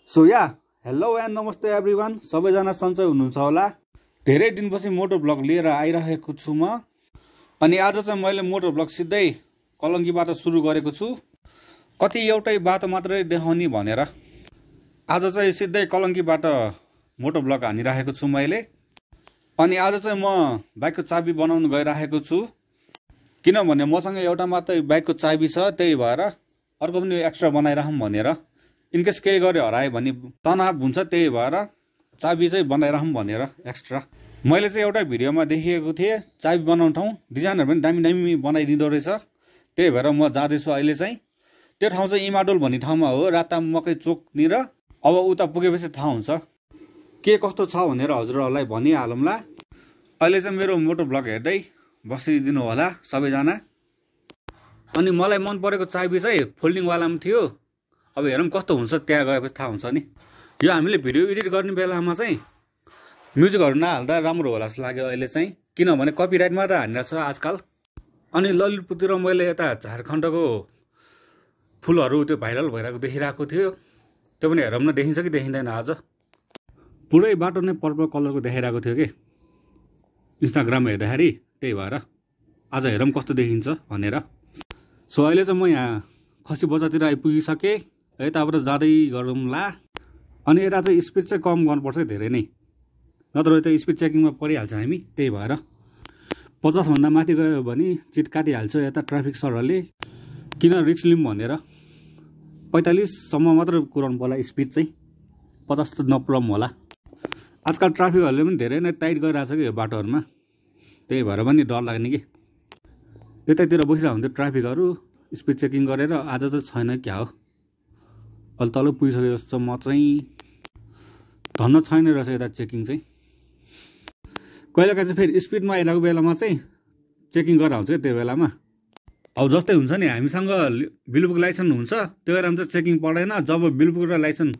So yeah hello and नमस्ते everyone, सबैजना सन्चै हुनुहुन्छ होला। धेरै दिनपछि मोटो ब्लग लिएर आइरहेको छु म। अनि आज चाहिँ मैले मोटो ब्लग सिधै कलङ्कीबाट सुरु गरेको छु। कति एउटै बाटो मात्रै देखाउने भनेर आज चाहिँ सिधै कलङ्कीबाट मोटो ब्लग हानिरहेको छु मैले। अनि आज चाहिँ म बाइकको चाबी बनाउन गइरहेको छु, किनभने मसँग एउटा मात्रै बाइकको चाबी छ, त्यही भएर अर्को पनि एक्स्ट्रा बनाइराखौँ भनेर। इनकेस केही गऱ्यो हरायो भने तनाव हुन्छ, त्यही भएर चाबी चाहिँ बनाइराखौँ भनेर एक्स्ट्रा। मैले चाहिँ एउटा भिडियोमा देखिएको थिएँ चाबी बनाउने ठाउँ, डिजाइनहरू पनि दामी दामी बनाइदिँदो रहेछ। त्यही भएर म जाँदैछु अहिले चाहिँ। त्यो ठाउँ चाहिँ इमाडोल भन्ने ठाउँमा हो, राता मकै चोकनिर। अब उता पुगेपछि थाहा हुन्छ के कस्तो छ भनेर हजुरहरूलाई भनिहालौँला। अहिले चाहिँ मेरो मोटो ब्लग हेर्दै बसिदिनु होला सबैजना। अनि मलाई मन परेको चाबी चाहिँ फोल्डिङवालामा थियो। अब हेरौँ कस्तो हुन्छ, त्यहाँ गएपछि थाहा हुन्छ नि। यो हामीले भिडियो एडिट गर्ने बेलामा चाहिँ म्युजिकहरू नहाल्दा राम्रो होला जस्तो लाग्यो अहिले चाहिँ, किनभने कपिराइटमा त हानेर छ आजकल। अनि ललितपुरतिर मैले यता झारखण्डको फुलहरू त्यो भाइरल भइरहेको देखिरहेको थियो, त्यो पनि हेरौँ न देखिन्छ कि देखिँदैन। आज पुरै बाटो नै पर्पल कलरको देखाइरहेको थियो कि इन्स्टाग्राम हेर्दाखेरि, त्यही भएर आज हेरौँ कस्तो देखिन्छ भनेर। सो अहिले चाहिँ म यहाँ खसी बजारतिर आइपुगिसकेँ, यताबाट जाँदै गरौँला। अनि यता चाहिँ स्पिड चाहिँ कम गर्नुपर्छ धेरै नै, नत्र यता स्पिड चेकिङमा परिहाल्छ हामी। त्यही भएर 50 भन्दा माथि गयो भने चिट काटिहाल्छ यता ट्राफिक सरहरूले, किन रिक्स लिउँ भनेर। 45सम्म मात्र कुराउनु पर्ला स्पिड चाहिँ, 50 त नपुऱ्याउँ होला। आजकल ट्राफिकहरूले पनि धेरै नै टाइट गरिरहेछ कि यो बाटोहरूमा, त्यही भएर पनि डर लाग्ने कि यतैतिर बसिरहेको हुन्थ्यो ट्राफिकहरू स्पिड चेकिङ गरेर। आज त छैन क्या हो, अहिले तल पुगिसके जस्तो म चाहिँ धन्न छैन रहेछ यता चेकिङ चाहिँ। कहिलेकाहीँ चाहिँ फेरि स्पिडमा आइरहेको बेलामा चाहिँ चेकिङ गरेर हुन्छ क्या त्यो बेलामा। अब जस्तै हुन्छ नि, हामीसँग बिलबुक लाइसेन्स हुन्छ, त्यो बेलामा चाहिँ चेकिङ पर्दैन। जब बिलबुक र लाइसेन्स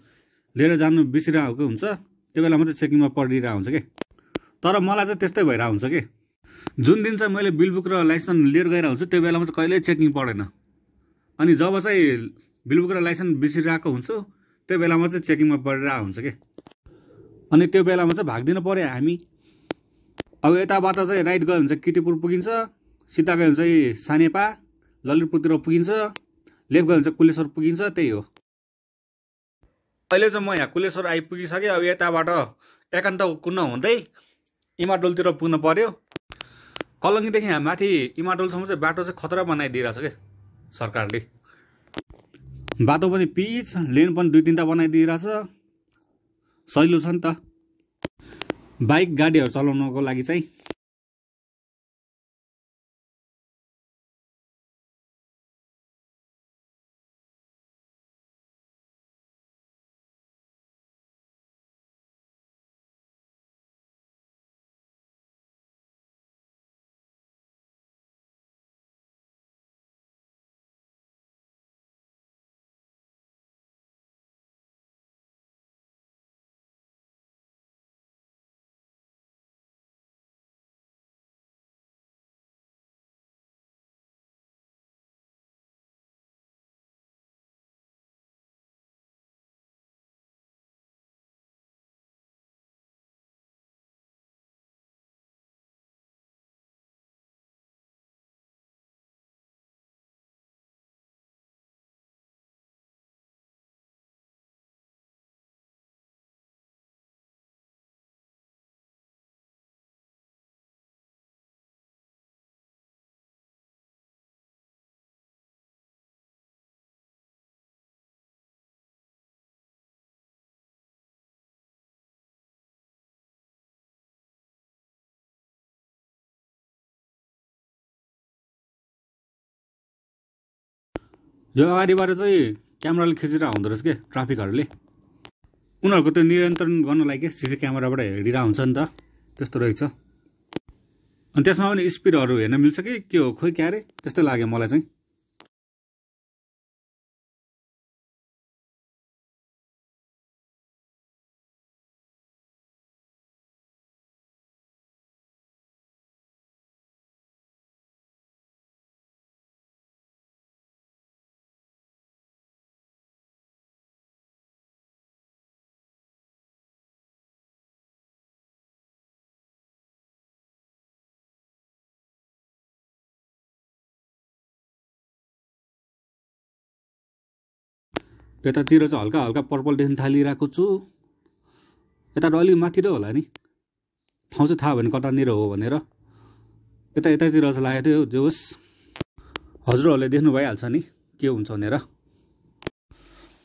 लिएर जानु बिर्सिरहेको हुन्छ त्यो बेलामा चाहिँ चेकिङमा परिरहेको हुन्छ कि। तर मलाई चाहिँ त्यस्तै भइरहेको हुन्छ कि जुन दिन चाहिँ मैले बिलबुक र लाइसेन्स लिएर गइरहेको हुन्छु त्यो बेलामा चाहिँ कहिल्यै चेकिङ पर्दैन। अनि जब चाहिँ बिलबुक र लाइसेन्स बिर्सिरहेको हुन्छु त्यो बेलामा चाहिँ चेकिङमा परिरहेको हुन्छ कि। अनि त्यो बेलामा चाहिँ भाग्दिनु पर्यो हामी। अब यताबाट चाहिँ राइट गयो भने चाहिँ किर्तिपुर पुगिन्छ, सिधा गयो भने चाहिँ सानेपा ललितपुरतिर पुगिन्छ, लेफ्ट गयो भने चाहिँ कुलेश्वर पुगिन्छ। त्यही हो। अहिले चाहिँ म यहाँ कुलेश्वर आइपुगिसकेँ। अब यताबाट एकान्त कुद्न हुँदै इमाडोलतिर पुग्नु पर्यो। कलङ्कीदेखि यहाँ माथि इमाडोलसम्म चाहिँ बाटो चाहिँ खतरा बनाइदिइरहेछ क्या सरकारले। बाटो पनि पिच, लेन पनि 2-3टा बनाइदिइरहेछ। सजिलो छ नि त बाइक गाडीहरू चलाउनको लागि चाहिँ। यो अगाडिबाट चाहिँ क्यामेराले खिचेर हुँदो रहेछ क्या ट्राफिकहरूले। उनीहरूको त्यो नियन्त्रण गर्नलाई के सिसी क्यामेराबाट हेरिरहेको हुन्छ नि त, त्यस्तो रहेछ। अनि त्यसमा पनि स्पिडहरू हेर्न मिल्छ कि के हो खोइ क्यारे, त्यस्तै लाग्यो मलाई चाहिँ। यतातिर चाहिँ हल्का हल्का पर्पल देख्न थालिरहेको छु। यता अलि माथि र होला नि, ठाउँ चाहिँ थाहा भएन कतानिर हो भनेर। यतातिर चाहिँ लागेको थियो जे होस्। हजुरहरूले देख्नु भइहाल्छ नि के हुन्छ भनेर।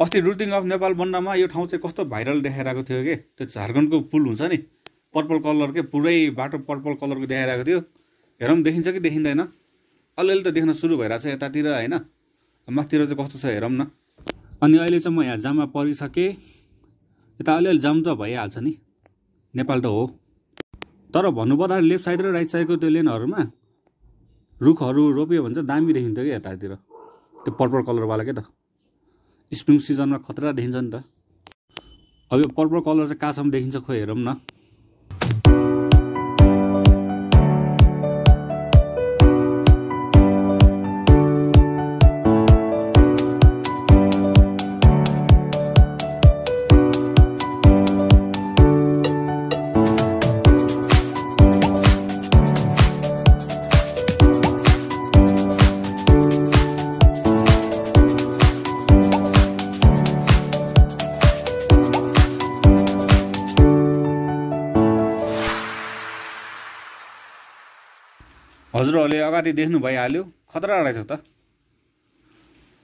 अस्ति रुटिङ अफ नेपाल बन्नमा यो ठाउँ चाहिँ कस्तो भाइरल देखाइरहेको थियो कि, त्यो झारखण्डको पुल हुन्छ नि पर्पल कलरकै, पुरै बाटो पर्पल कलरको देखाइरहेको थियो। हेरौँ देखिन्छ कि देखिँदैन। अलिअलि त देख्न सुरु भइरहेको छ यतातिर होइन, माथितिर चाहिँ कस्तो छ हेरौँ न। अनि अहिले चाहिँ म यहाँ जाममा परिसकेँ। यता अलिअलि जाम त भइहाल्छ नि, नेपाल त हो। तर भन्नुपर्दा लेफ्ट साइड र राइट साइडको त्यो लेनहरूमा रुखहरू रोप्यो भने चाहिँ दामी देखिन्थ्यो कि यतातिर, त्यो पर्पल कलरवाला के त। स्प्रिङ सिजनमा खतरा देखिन्छ नि त। अब यो पर्पल कलर चाहिँ कहाँसम्म देखिन्छ खोइ हेरौँ न। हजुरहरूले अगाडि देख्नु भइहाल्यो, खतरा रहेछ त।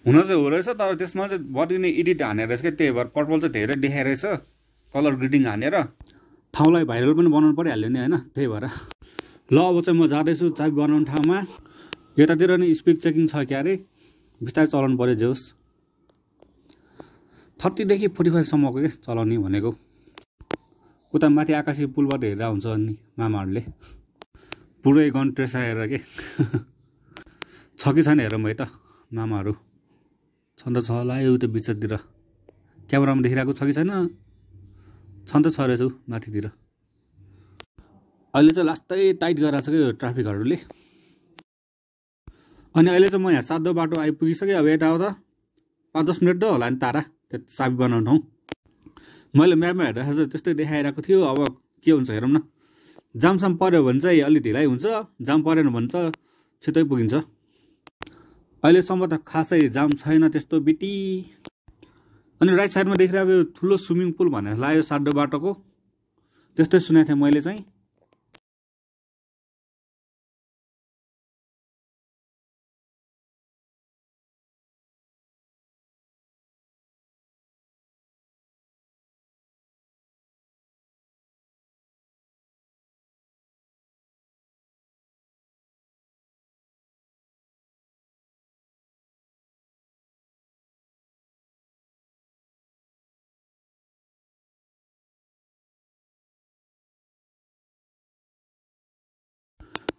हुन चाहिँ हो रहेछ, तर त्यसमा चाहिँ बडी नै एडिट हानेर रहेछ क्या, त्यही भएर पर्पल चाहिँ धेरै देखाइरहेछ कलर ग्रेडिङ हानेर। ठाउँलाई भाइरल पनि बनाउनु परिहाल्यो नि होइन, त्यही भएर। ल अब चाहिँ म जाँदैछु चाबी बनाउने ठाउँमा। यतातिर नि स्पिड चेकिङ छ क्या अरे, बिस्तारै चलाउनु पऱ्यो जे होस्। 30 देखि 45सम्मको के चलाउने भनेको। उता माथि आकाशी पुलबाट हेरेर हुन्छ नि मामाहरूले, पुरै गन ट्रेसाएर के छ कि छैन हेरौँ है त। मामाहरू छन् त छ होला यो त्यो बिचतिर, क्यामेरामा देखिरहेको छ कि छैन, छन् त छ रहेछ माथितिर। अहिले चाहिँ लास्टै टाइट गरिरहेको छ कि यो ट्राफिकहरूले। अनि अहिले चाहिँ म यहाँ सातो बाटो आइपुगिसकेँ। अब यता आउँदा 5-10 मिनट त होला नि तारा, त्यो चाबी बनाउने ठाउँ। मैले म्यापमा हेर्दाखेरि चाहिँ त्यस्तै देखाइरहेको थियो। अब के हुन्छ हेरौँ न। जामसाम पऱ्यो भने चाहिँ अलिक ढिलाइ हुन्छ, जाम परेन भने चाहिँ छिटै पुगिन्छ। अहिलेसम्म त खासै जाम छैन त्यस्तो बिटी। अनि राइट साइडमा देखिरहेको ठुलो स्विमिङ पुल भनेर लाग्यो सातो बाटोको, त्यस्तै सुनेको थिएँ मैले चाहिँ।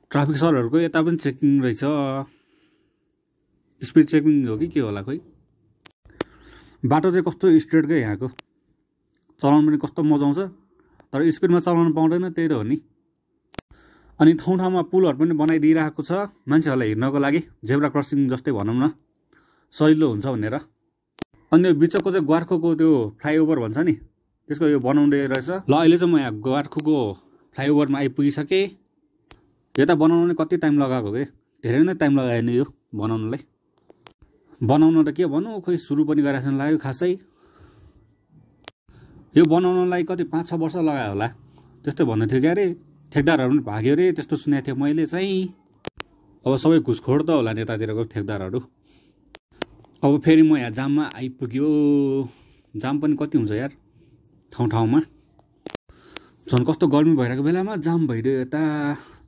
ट्राफिक सरहरूको यता पनि चेकिङ रहेछ, स्पिड चेकिङ हो कि के होला खोइ। बाटो चाहिँ कस्तो स्ट्रेटकै यहाँको, चलाउनु पनि कस्तो मजा आउँछ, तर स्पिडमा चलाउनु पाउँदैन, त्यही त हो नि। अनि ठाउँ ठाउँमा पुलहरू पनि बनाइदिइरहेको छ मान्छेहरूलाई हिँड्नको लागि, जेब्रा क्रसिङ जस्तै भनौँ न, सजिलो हुन्छ भनेर। अनि यो बिचको चाहिँ ग्वार्खोको त्यो फ्लाइओभर भन्छ नि, त्यसको यो बनाउँदै रहेछ। ल अहिले चाहिँ म यहाँ ग्वार्खोको फ्लाइओभरमा आइपुगिसकेँ। यता बनाउनु कति टाइम लगाएको के, धेरै नै टाइम लगायो नि यो बनाउनलाई। बनाउन त के भनौँ, खोइ सुरु पनि गरेको छैन लाग्यो खासै। यो बनाउनलाई कति 5-6 वर्ष लगायो होला त्यस्तै भन्दै थियो क्या अरे। ठेकदारहरू पनि भाग्यो अरे त्यस्तो सुनेको थियो मैले चाहिँ। अब सबै घुसखोर त होला नेतातिरको ठेकदारहरू। अब फेरि म यहाँ जाममा आइपुग्यो। जाम पनि कति हुन्छ यार ठाउँ ठाउँमा। झन् कस्तो गर्मी भइरहेको बेलामा जाम भइदियो यता।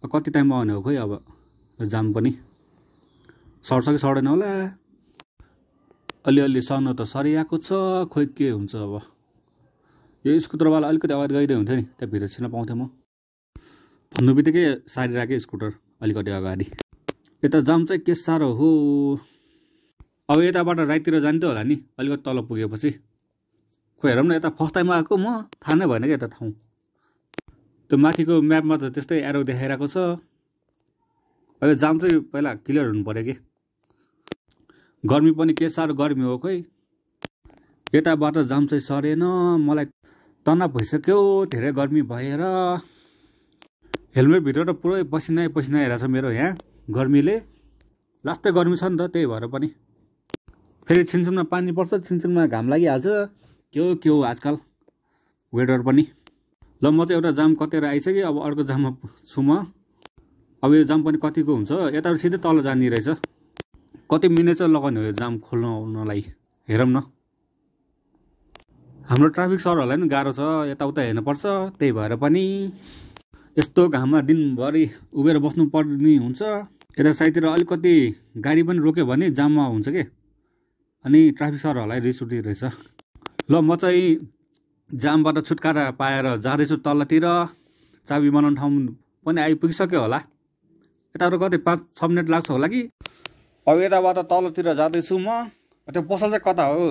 कति टाइममा आउने हो खोइ अब जाम पनि, सर्छ कि सर्दैन होला। अलिअलि सर्न त सरिआएको छ, खोइ के हुन्छ अब। यो स्कुटरवाला अलिकति अगाडि गइदियो हुन्थ्यो नि, त्यहाँ भित्र छिर्न पाउँथेँ म। भन्नु बित्तिकै सारिरहेको स्कुटर अलिकति अगाडि। यता जाम चाहिँ के साह्रो हो। अब यताबाट राइटतिर जान्थ्यो होला नि अलिकति तल पुगेपछि। खोइ हेरौँ न, यता फर्स्ट टाइम आएको म, थाहा नै भएन क्या यता ठाउँ। त्यो माथिको म्यापमा त त्यस्तै एरो देखाइरहेको छ। अब जाम चाहिँ पहिला क्लियर हुनु पऱ्यो कि। गर्मी पनि के साह्रो गर्मी हो खोइ। यताबाट जाम चाहिँ सरेन, मलाई तनाव भइसक्यो धेरै गर्मी भएर। हेलमेटभित्र त पुरै पसिना आइरहेछ मेरो यहाँ गर्मीले। लास्टै गर्मी छ नि त, त्यही भएर पनि। फेरि छिनछिनमा पानी पर्छ, छिनछिनमा घाम लागिहाल्छ। के हो आजकल वेदर पनि। ल म चाहिँ एउटा जाम कतेर आइसकेँ, अब अर्को जाममा छु म। अब यो जाम पनि कतिको हुन्छ, यताबाट सिधै तल जाने रहेछ। कति मिनेट चाहिँ लगाउने हो यो जाम खोल्नलाई, हेरौँ न। हाम्रो ट्राफिक सरहरूलाई पनि गाह्रो छ, यताउता हेर्नुपर्छ। त्यही भएर पनि यस्तो घाममा दिनभरि उभिएर बस्नुपर्ने हुन्छ। यता साइडतिर अलिकति गाडी पनि रोक्यो भने जाममा हुन्छ के, अनि ट्राफिक सरहरूलाई रिस उठ्दो रहेछ। ल म चाहिँ जामबाट छुटकारा पाएर जाँदैछु तलतिर। चाबी बनाउने ठाउँ पनि आइपुगिसक्यो होला। यताबाट कतै 5-6 मिनट लाग्छ होला कि। अब यताबाट तलतिर जाँदैछु म। त्यो पसल चाहिँ कता हो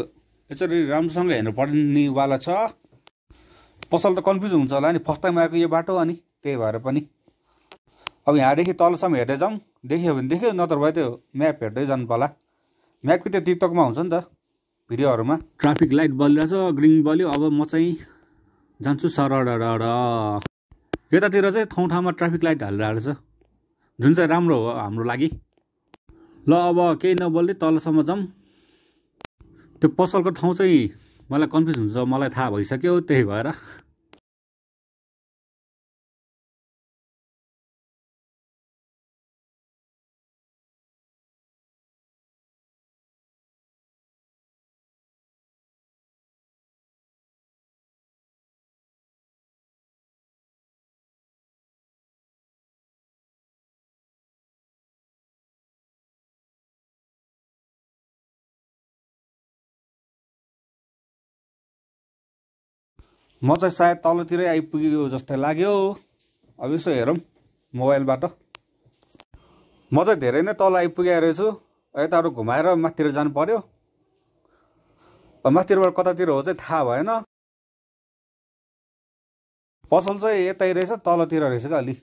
यसरी राम्रोसँग हेर्नु पर्नेवाला छ। पसल त कन्फ्युज हुन्छ होला नि, फर्स्ट टाइम आएको यो बाटो, अनि त्यही भएर पनि अब यहाँदेखि तलसम्म हेर्दै जाउँ। देख्यो भने देख्यो, नत्र भए त्यो म्याप हेर्दै जानु पर्ला। म्याप कि त्यो टिकटकमा हुन्छ नि त भिडियोहरूमा। ट्राफिक लाइट बलिरहेछ, ग्रिन बल्यो। अब म चाहिँ जान्छु सरर। यतातिर चाहिँ ठाउँमा ट्राफिक लाइट हालिरहेको छ, जुन चाहिँ राम्रो हो हाम्रो लागि। ल अब केही नबोल्दै तलसम्म जाउँ। त्यो पसलको ठाउँ चाहिँ मलाई कन्फ्युज हुन्छ, मलाई थाहा भइसक्यो। त्यही भएर म चाहिँ सायद तलतिरै आइपुग्यो जस्तै लाग्यो। अब यसो हेरौँ मोबाइलबाट। म चाहिँ धेरै नै तल आइपुगेको रहेछु। यताहरू घुमाएर माथितिर जानु पर्यो। माथितिरबाट कतातिर हो चाहिँ थाहा भएन। पसल चाहिँ यतै रहेछ, तलतिर रहेछ क्या, अलि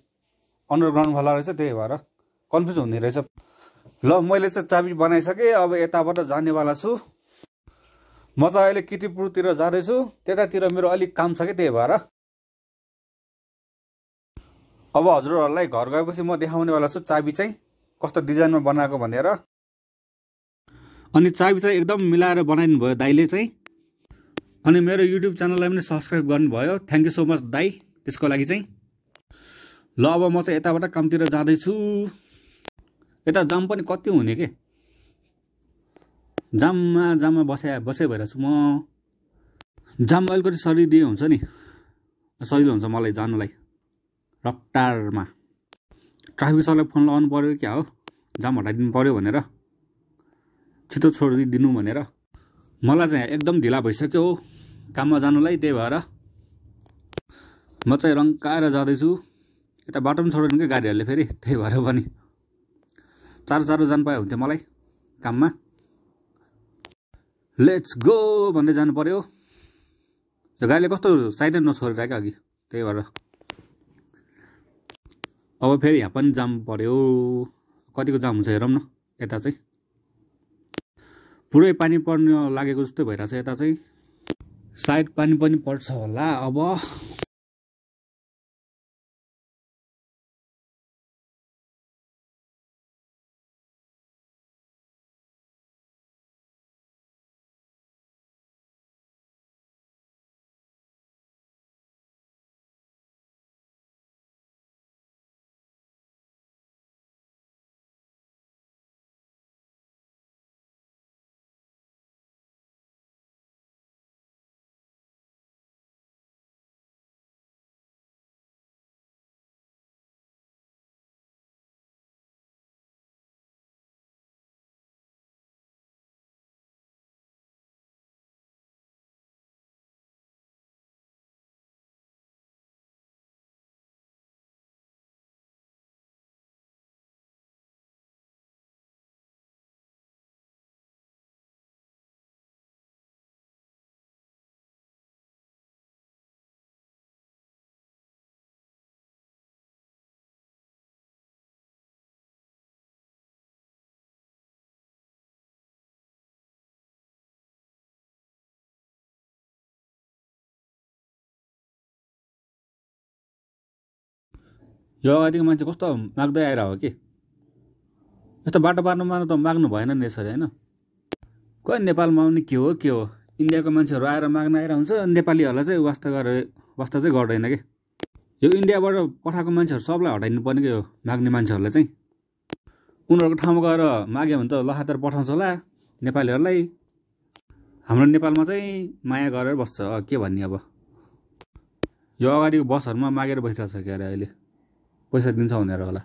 अन्डरग्राउन्ड वाला रहेछ। त्यही भएर कन्फ्युज हुने रहेछ। ल मैले चाहिँ चाबी बनाइसकेँ, अब यताबाट जानेवाला छु। म चाहिँ अहिले किर्तिपुरतिर जाँदैछु। त्यतातिर मेरो अलिक काम छ कि, त्यही भएर अब हजुरहरूलाई घर गएपछि म देखाउनेवाला छु चाबी चाहिँ कस्तो डिजाइनमा बनाएको भनेर। अनि चाबी चाहिँ एकदम मिलाएर बनाइदिनु भयो दाइले चाहिँ। अनि मेरो युट्युब च्यानललाई पनि सब्सक्राइब गर्नुभयो। थ्याङ्क यू सो मच दाइ त्यसको लागि चाहिँ। ल अब म चाहिँ यताबाट कामतिर जाँदैछु। यता जाम पनि कति हुने के, जाममा बसे भइरहेको छु म। जाममा अलिकति सरिदिए हुन्छ नि, सजिलो हुन्छ मलाई जानुलाई। रफ्तारमा ट्राफिक सरलाई फोन लगाउनु पर्यो क्या हो, जाम हटाइदिनु पर्यो भनेर, छिटो छोडिदिनु भनेर। मलाई चाहिँ एकदम ढिला भइसक्यो काममा जानुलाई। त्यही भएर म चाहिँ रङ्काएर जाँदैछु। यता बाटो पनि छोड्दैन क्या गाडीहरूले फेरि। त्यही भएर पनि चारो जानु पायो हुन्थ्यो मलाई काममा। लेट्स गो भन्दै जानु पर्यो। यो गाडीले कस्तो साइडै नछोडिरहेको अघि, त्यही भएर। अब फेरि यहाँ पनि जाम पर्यो। कतिको जाम हुन्छ हेरौँ न। यता चाहिँ पुरै पानी पर्न लागेको जस्तै भइरहेछ। यता चाहिँ सायद पानी पनि पर्छ होला अब। यो अगाडिको मान्छे कस्तो माग्दै आएर हो कि, यस्तो बाटो पार्नुमा त माग्नु भएन नि यसरी होइन। खोइ नेपालमा आउने के हो इन्डियाको मान्छेहरू आएर माग्न आएर हुन्छ, नेपालीहरूलाई चाहिँ वास्ता चाहिँ गर्दैन कि। यो इन्डियाबाट पठाएको मान्छेहरू सबलाई हटाइनु पर्ने कि, यो माग्ने मान्छेहरूलाई चाहिँ उनीहरूको ठाउँमा गएर माग्यो भने त लखातर पठाउँछ होला नेपालीहरूलाई। हाम्रो नेपालमा चाहिँ माया गरेर बस्छ, के भन्ने अब। यो अगाडिको बसहरूमा मागेर बसिरहेको छ क्या अरे अहिले, पैसा दिन्छ भनेर होला।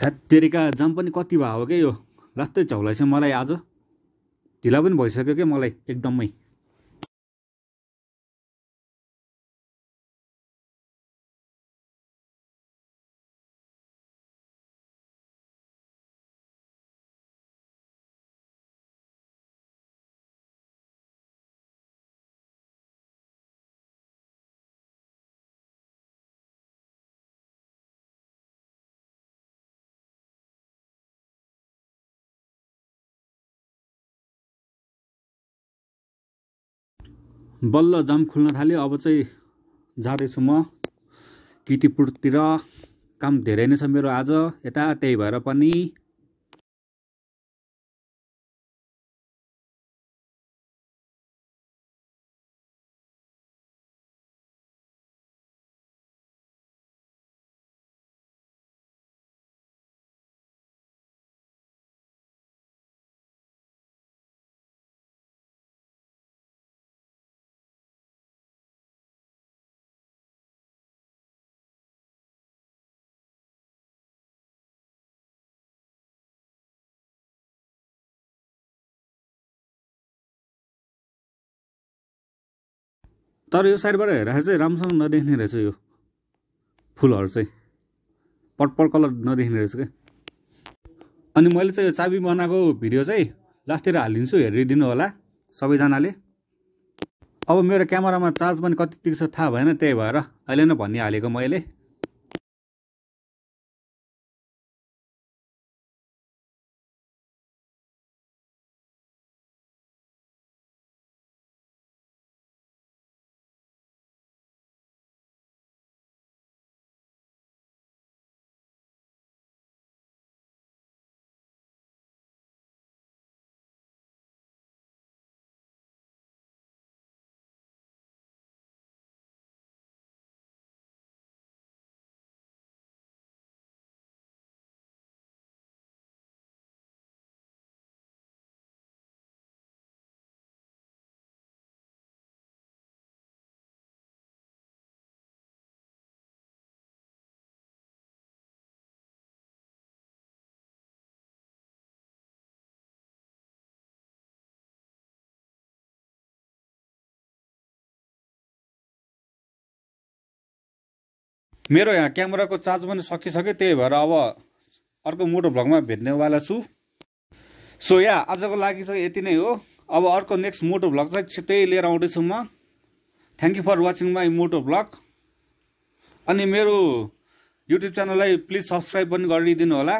हेत्तेरिका जाम पनि कति भयो हो क्या, यो लास्टै झौलाइ छ मलाई आज, ढिला पनि भइसक्यो क्या मलाई एकदमै। बल्ल जाम खुल्न थाल्यो, अब चाहिँ जाँदैछु म किर्तिपुरतिर। काम धेरै नै छ मेरो आज यता, त्यही भएर पनि तर यो साइडबाट हेरेर चाहिँ राम्रोसँग नदेख्ने रहेछ यो फुलहरू चाहिँ, पर्पल कलर नदेख्ने रहेछ क्या। अनि मैले चाहिँ यो चाबी बनाएको भिडियो चाहिँ लास्टतिर हालिदिन्छु, हेरिदिनु होला सबैजनाले। अब मेरो क्यामेरामा चार्ज पनि कति टिक्छ थाहा भएन, त्यही भएर अहिले नै भनिहालेको मैले। मेरो यहाँ क्यामेराको चार्ज पनि सकिसक्यो, त्यही भएर अब अर्को मोटो भ्लगमा भेट्नेवाला छु। सो आजको लागि चाहिँ यति नै हो। अब अर्को नेक्स्ट मोटो भ्लग चाहिँ छिट्टै लिएर आउँदैछु म। Thank you for watching my moto vlog. अनि मेरो युट्युब च्यानललाई प्लिज सब्सक्राइब पनि गरिदिनु होला।